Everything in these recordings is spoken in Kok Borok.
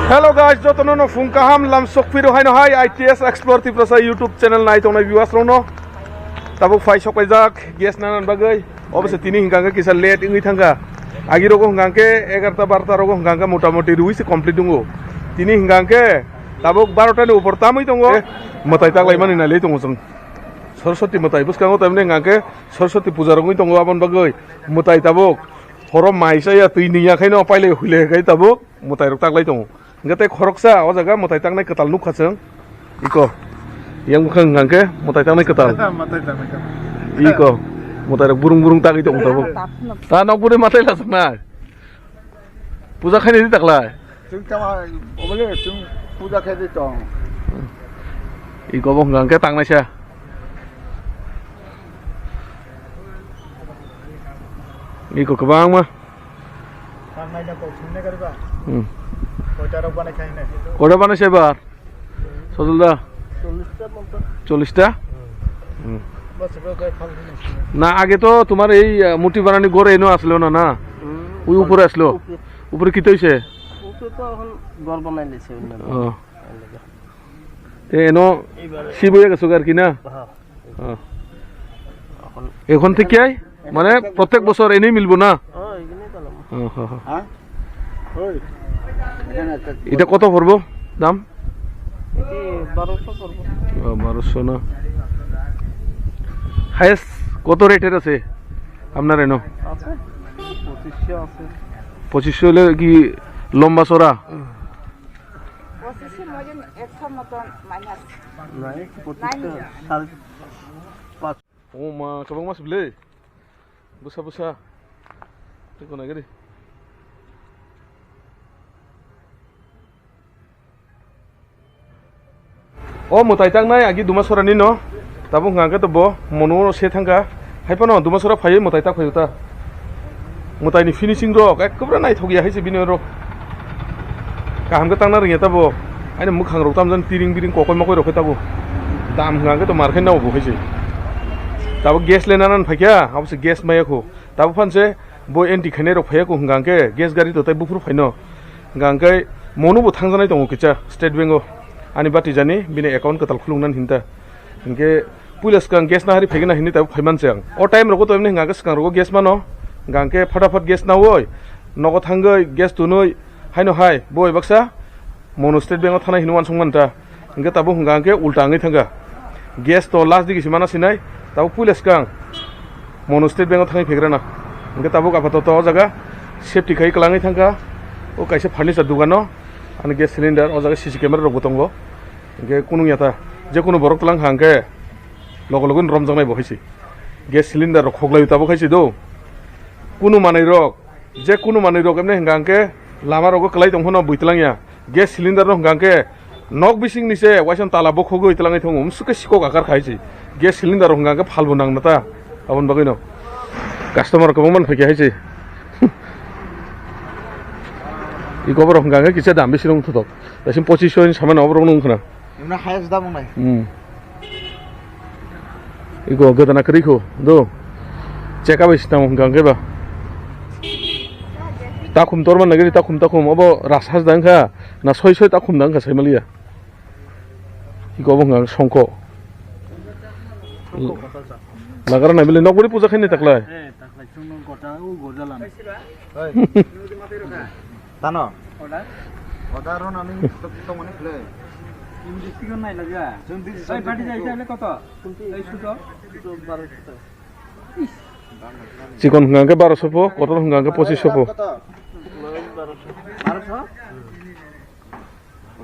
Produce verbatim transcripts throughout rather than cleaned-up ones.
Hello guys, jotono no phung kaham lam sokphiro haino hai I T S Explore Tiprasa YouTube channel nai tongnai viewers rokno. Tabuk phai sok paijak gas nanan bagwi. Obose tini hingka khe kisa late wngwi thangkha. Agi rogo hingka khe egarta barta rogo hingka khe mota moti rwi se complete wngo. Tini hingka khe tabuk barota ni upor tamwi tongo. Mwtai tak lai mani nailai tongo chwng. Saraswati mwtai bwskango tamni hingka khe Saraswati puja rogwi tongo, aboni bagwi mwtai tabuk horo mai chaya twi nungya khaino pailai huilai khai tabuk mwtai rok tak lai tongo. Hingke tei khoroksa o jaga mwtai tangnai kwtal nukha chwng. Iko. Yang bwkhang hingka khe mwtai tangnai kwtal. Mwtai tangnai kwtal. Iko. Mwtai rok burung burung tagwi tongo tabuk. Ta nok buri mwtai lajaknai. Puja khaini di taklai. Chwng tama obole chwng puja khaidi tong. Iko bo hingka khe tangnaisa. Iko kwbangma. Tangnai da kok thumne gari ba. Hmm. Koita rok banai khai ne. Koita banai se bar. Sojol da. Chollish ta monta. Chollish ta? Hmm. Hmm. Bas, ebe kai phal hini. Na, age to tomar ei, ah, murti banani ghor eno aslo na, na? Hmm. Ui upore aslo? Upore. Upore kito hoise? Upore to ekhon ghor banai lese onno. Oh. Te eno sibo ya sugar kina? Ha. Oh. Ekhon thik khe? Mane protek bosor enei milbo na? Oh, ekhone kalam. Oh, ho, ho. Ha? Oi. Eta koto porbo dam? Eti baroso porbo. Oh, baroso na. Highest koto rate er ase? Apnar eno? Ase. Pochishsho ase. Pochishsho hole ki lomba chora? Hmm. Pochishsho mojon ekso moton minus. Nai, pochishsho sare pach. O ma, kwbangma se bwle. Bwsa, bwsa. Tei gwnagwi. O mwtai tangnai agi Dumasora ni no. Tabuk hwnka khe to bo mono se thangkha. Hai phano Dumasora phaiwi mwtai tak phaio ta. Mwtai ni finishing rok ekkore naithok ya hai se bini rok. Kaham khe tangna rwngya ta bo. Aini mwkhang rok tamjani tiring biring kokoi mokoi rok khe tabuk. Dam hwnka khe to mar khe nabo bo hai se. Tabuk gas le nanan phaikha, abo se gas maya kho. Tabuk phan se bo entry khainai rok phaiya kho hwnka khe gas gari to tai buphuru phaino. Hwnka khe mono bo thangjanai tongo kisa State Bank o. Ani bati jani bini account kwtal khulungnani hinta. Hinkhe puila swkang gas nahari phaigwna hinwi tabuk phaiman se ang. O time rogo to emni hwnka khe swkang rogo gas mano. Hwnka khe phataphat gas naui nogo thangwi gas tunui haino hai bo bai baksa mono State Bank o thanai hinwi uansukmanta. Hinkhe tabuk hwnka hinkhe ulta wngwi thangkha. Gas to last digi se mana sinai, tabuk puila swkang mono State Bank o thangwi phegrana. Hinkhe tabuk apatoto o jaga safety khai kwlangwi thangkha. O kaisa furniture dogano ani gas cylinder, o jaga C C camera rokbo tongo. Hinkhe kunung yata, je kunu borok twlang kha hinkhe logo logo romjaknai bo hai se. Gas cylinder rok khoklai tabuk hai se do. Kunu manwi rok Je kunu manwi rok emne hwnka hwnkhe lama rogo kwlai tong phano bui twlang ya. Gas cylinder no hwnka hwnkhe nok bising ni se waisa tala bokhogwi twlangwi thango, umsuk khe sikok akar khai se. Gas cylinder rok hwnka hwnkhe phalbo nang na ta, aboni bagwi no customer kwbangma no phaikha hai se. Iko borok hwnka hwnkhe kisa dam bisi rwng thothok, daising pochis soi ni samano oborok no wngkha na. Emno highest dam wngnai. Hmm. Iko godana kwrwi kho, do. Cheka bai sitamo hwnka hwnkhe ba. Takhum torma nagiri, takhum, takhum, obo ras has da wngkha, na soi soi takhum da wngkha saimaliya. Iko obo hwnka songkho. Songkho kasa sa. Lagara na bile nokbori puja khaini taklai. Eh, taklai chwngno gota, u gojalan. Tano? Order? Order rw nani tongmani khlai. Chwng decision nai laga. Chwng decision. Oi, badi jai jai le koto? Ei sudo. Sudo baro sudo. Chikon hwnka hwnkhe baroso po, kotor hwnka hwnkhe pochis po. Koto? Baroso.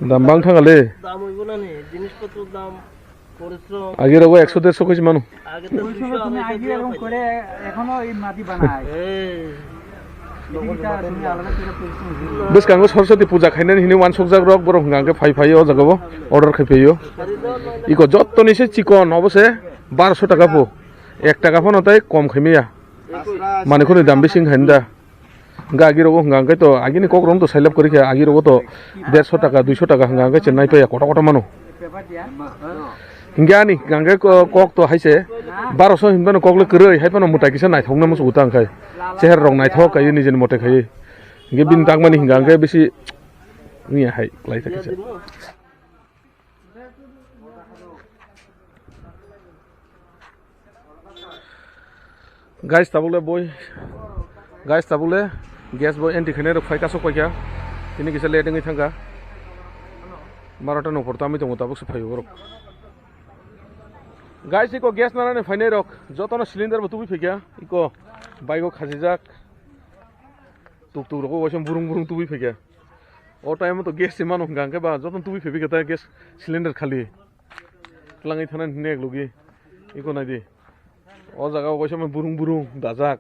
Dam bang thanga le. Dam oibo nani, jinis potro dam. Agi rogo ekso derso kg mano. Agi to দুইশো তুমি আগে এরকম করে এখনো এই মাটি বানায়। এই। পৃথিবীটা তুমি আলাদা করে পরিশ্রম করবে। Bwskango Saraswati puja khainani hinwi wansukjak rok borok hwnka hwnkhe phai phai o jaga o order khai phai o. Iko jottoni se chikon obo se barso taka po. Ek taka phano tai kom khai maya. Mani khuni dam bising khainda. Hwnkhe agi rogo hwnka hwnkhe to agini kok rok to sailab kwrwi khe agi rogo to derso taka duiso taka hwnka hwnkhe chennai paiya koto koto mano. Hwnkhe ani hwnkhe ko-, kok to hai se baroso hinphano kok le kwrwi hai phano mwtai kisa naithokno muchungo ta hwnkhe chehera rok naithok kaiwi nijeni mote khaiwi hwnkhe bini tangmani hwnka hwnkhe bisi Wngya hai, klai ta kisa. Guys, tabuk le boi. Guys, tabuk le gas boi entry khainai rok phai kasuk paikha. Tini kisa late wngwi thangkha. Barota nung por tamwi tongo, tabuk se phaio borok. Guys, iko gas nanani phainai rok jotono cylinder bo tubui phaikha. Iko bike o khasijak. Tuk tuk rok o waisa burung burung tubui phaikha. O time o to gas se mano hwnkha hwnkhe ba jotono tubui phaibai khe ta gas cylinder khali. Twlangwi thanani hwnwi ek logi. Iko nai di. O jaga o waisa burung burung dajak.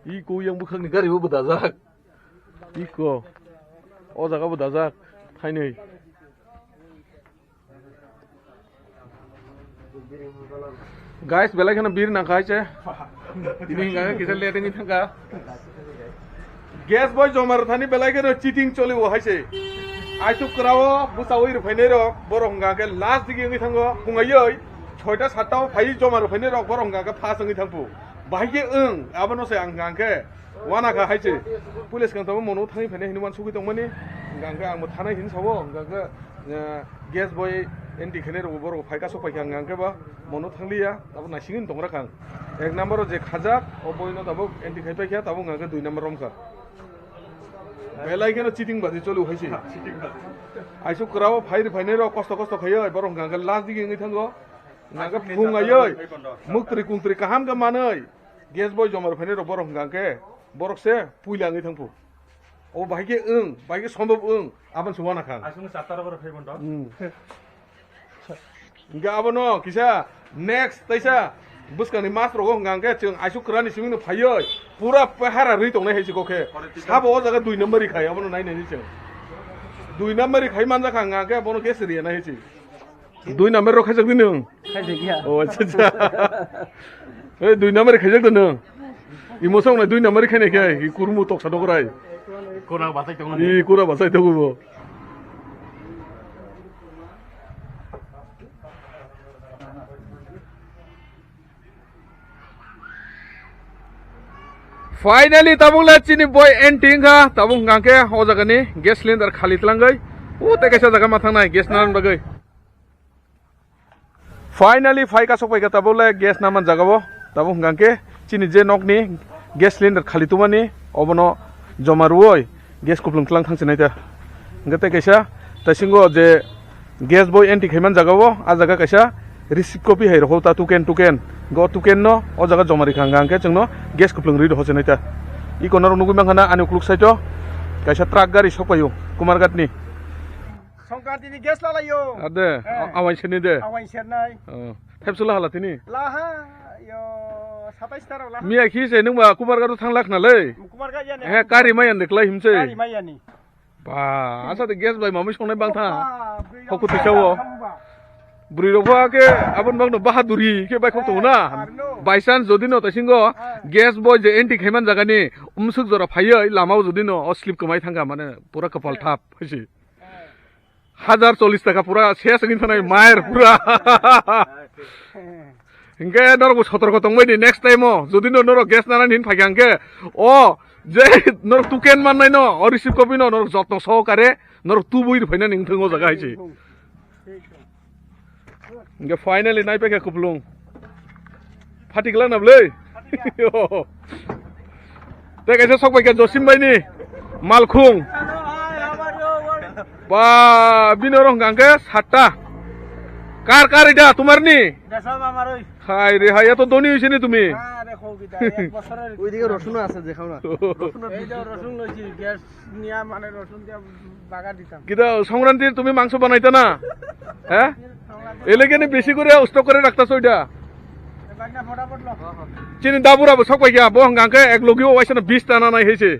Iko yang bwkhakni gari bo dajak. Iko. O jaga bo dajak. Thainwi. Guys, belai kheno bir nangkha hai se. Tini hwnka khe kisa late wngwi thangkha. Gas boi joma rwthani belai kheno cheating choli o hai se. Aisuk kwrao bwchaui rwphainai rok borok hwnka khe last digi wngwi thango. Phungaioi soita satta o phaiwi joma rwphainai rok borok hwnka khe first wngwi thangphu. Bahai khe wng abono se ang hwnka khe. Wana kha hai se. Police kang tamo mono thangwi phainai hinwi uansugwi tongmani. Hwnka khe ang bo thanai hinwi sao. Hwnka khe, eh, gas boi entry khainai rok borok phai kasuk paikha hwnka khe ba mono thangliya. Abo naisingwini tongra kha ang. Ek number o je khajak, o boino tabuk entry khai paikha, tabuk hwnka khe dui number romkha. Belai kheno cheating badi choli hai se. Aisuk kwrao phai rwphainai rok kosto kosto khaiwi borok hwnka khe last digi wngwi thango. Hwnka khe phung aiwi muktri kungtri kaham khe manwi. Gas boi joma rwphainai rok borok hwnka khe borok se puila wngwi thangphu. O bahai khe wng, bahai khe sombhob wng, aboni se wana kha. Aswkno chapter rok phai bondo. Hmm. Hwnkhe abono kisa next taisa bwskangni mas rogo hwnka khe chwng aisuk kwrani simi no phaiwi pura pehara rwi tongnai hai se kok khe. Sabo o jaga dui number ri khai abono nai nai ni chwng. Dui number ri khai manja kha hwnka khe bono gas riya nai hai se. Dui number rok khaijak di nwng? Khaijak ya. Oh, acha, acha. Eh, dui number khaijak di nwng? Imo song nai dui number khainai khe, i kurmu toksa dograi. Kura basai tongo. I kura basai tongo bo. Finally, tabuk le chini boi entry wngkha, tabuk hwnka khe o jaga ni gas cylinder khali tlangwi. O tei kaisa jaga ma thangnai gas nana bagwi. Finally, phai kasuk paikha tabuk le gas naman jaga o. Tabuk hwnka khe chini je nok ni gas cylinder khali tongmani obono joma rwoi. Gas kuplung tlang thang sinai ta. Hingke tei kaisa taisingo je gas boi entry khaiman jaga o, a jaga kaisa receipt copy hai rokho ta tuken tuken. Go tuken no o jaga joma rikha hingke chwngno gas kuplung rwi rokho sinai ta. Iko norok nugui mankha na ani ukluk side o kaisa truck gari sokpaio Kumarghat ni. Songkranti ni gas lalaio. Ade, eh. A-, awai seni de. Awai sernai. Oh. Thepsula hala tini? Laha, yo, satais taro laha. Miya khi se nung ba Kumarghat thang lak na le. Kumarghat yani. He, kari mayan de klai himse. Kari mayani. Ba, asa de gas bai mamui songnai bang tha. Ba, bui Hoku rok tisawo. Thamba. Bwrwi rok ba ke abon bang no bahaduri ke bai khok tongo na. Eh, arno. By chance jodi no taisingo, eh, gas boy je entry khaiman jaga ni umsuk jora phaiyo lama o jodi no o slip kwmai thangkha mane pura kapal thap haisi. Eh. Hajar chollish taka pura ses wngwi thanai mair pura. Hingke norok bo sotorko tongbai di next time o. Jodi no norok gas nanani hin phaikha hingke o je norok tuken mannai no o receipt copy no norok jotno sohokare norok tubui rwphainani wngthang o jaga hai se. Hingke finally naipaikha kupulung. Phatikla na bwlwi? Tei kaisa sokbaikha Josim bai ni malkhung. Ba, bini oro hwnkha hwnkhe satta. Kar, kar eta tumarni? Hai re, hai, eto dhoni hoise ni tumi? ওইদিকে রসুনও আছে, দেখাও না। রসুনও এই যে রসুন লইছি, গ্যাস নিয়া মানে রসুন দিয়া বাগা দিতাম। Kita Songkranti tumi mangso banaita na? He? Ele kene besi kore stock kore rakta soida. এবার না ফটাফট লো। Chini dabura bo sokpai kya, bo hwnkha khe ek logi o waisa na bis ta na nai hese.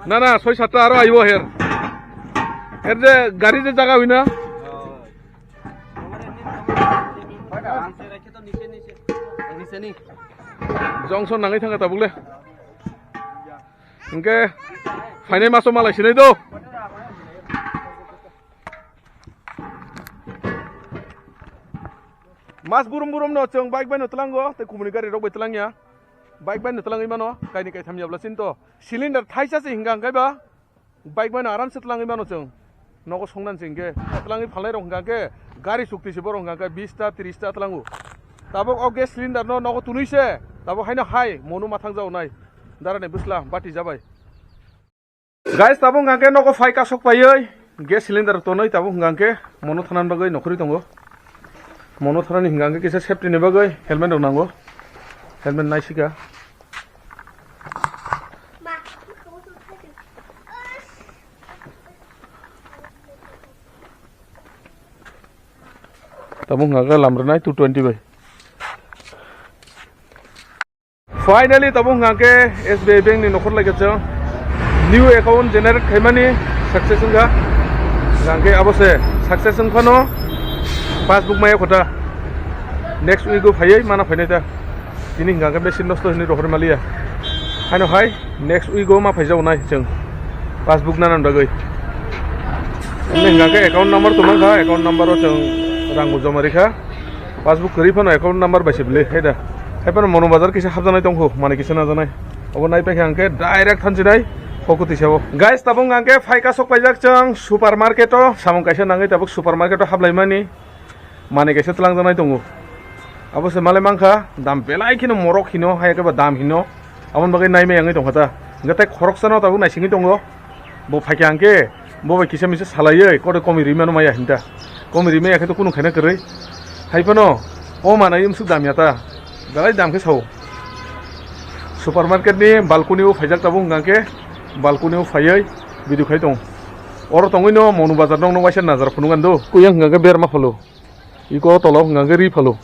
Na, na, soi satta aro aibo her. Her je gari je jaga hoina. Jongson nangwi thangkha tabuk le. Hingke phainai maso malai sinai do. Mas burum burum no chwng bike bai no twlango, tei kumuni gari rok bai twlangya. Bike bai no twlangwi mano, kaini kaitham yabla chinto. Cylinder thaisa se hingka hingkai ba. Bike bai no aram se twlangwi mano chwng. Nogo songnan se hwnkhe twlangwi phalnai rok hwnkha khe gari chukti se borok hwnkha khe bish ta, trish ta twlango. Tabuk o gas cylinder no nogo tunui se, tabuk haino hai monu mathang jago nai. Dara ni bwsla bati jabai. Guys, tabuk hwnkha khe nogo phai kasok paiwi gas cylinder tonwi tabuk hwnkha khe mono thanan bagwi nokhorwi tongo. Mono thanani hwnkha khe kisa safety ni bagwi helmet rok nango. Helmet naisika. Tabuk hwnkha khe lam rwnai two twenty bai. Finally, tabuk hwnkha khe S B I Bank ni nokhor lai khe chwng new account generate khaimani success wngkha. Hwnkha khe abo se success wngphano passbook maya khota. Next week o phaiwi mana phainai ta. Tini hwnkha khe machine nosto hinwi rohor maliya. Haino hai next week o ma phaijago nai chwng passbook nanan bagwi. Hwnkha khe account number tongmang kha, account number o chwng rang bo joma rikha. Passbook kwrwi phano account number bai se bwlwi hai da. Hai phano Mono Bazar kisa hapjaknai tongkhu, manwi kisa najaknai. Obo nai paikha hwnkhe direct thansinai Hokutwi sao. Guys, tabuk hwnkha khe phai kasok paijak chwng supermarket o, samung kaisa nangwi tabuk supermarket o haplaimani manwi kaisa twlangjaknai tongo. Abo se malai mankha, dam belai kheno morok hino, hai khe ba dam hino. Aboni bagwi naimai wngwi tongkha ta. Hwnkhe tei khoroksano tabuk naisingwi tongo. Bo phaikha hwnkhe, bo bai kisa misa salaiwi, koto komi rimano maya hinta. Komi rimaya khe to kunu khaina kwrwi. Hai phano, o manwi umsuk damya ta. Belai dam khe sao. Supermarket ni balcony o phaijak tabuk hwnkha khe, balcony o phaiwi video khai tong. Oro tongwi no Mono Bazar nokno waisa nazar phunukgwi do. Kuyang hwnkha khe berma phalo. Iko tolo hwnkha khe ri phalo.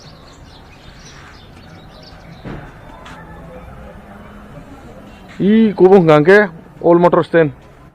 I kubo hwnkha khe old motor stand.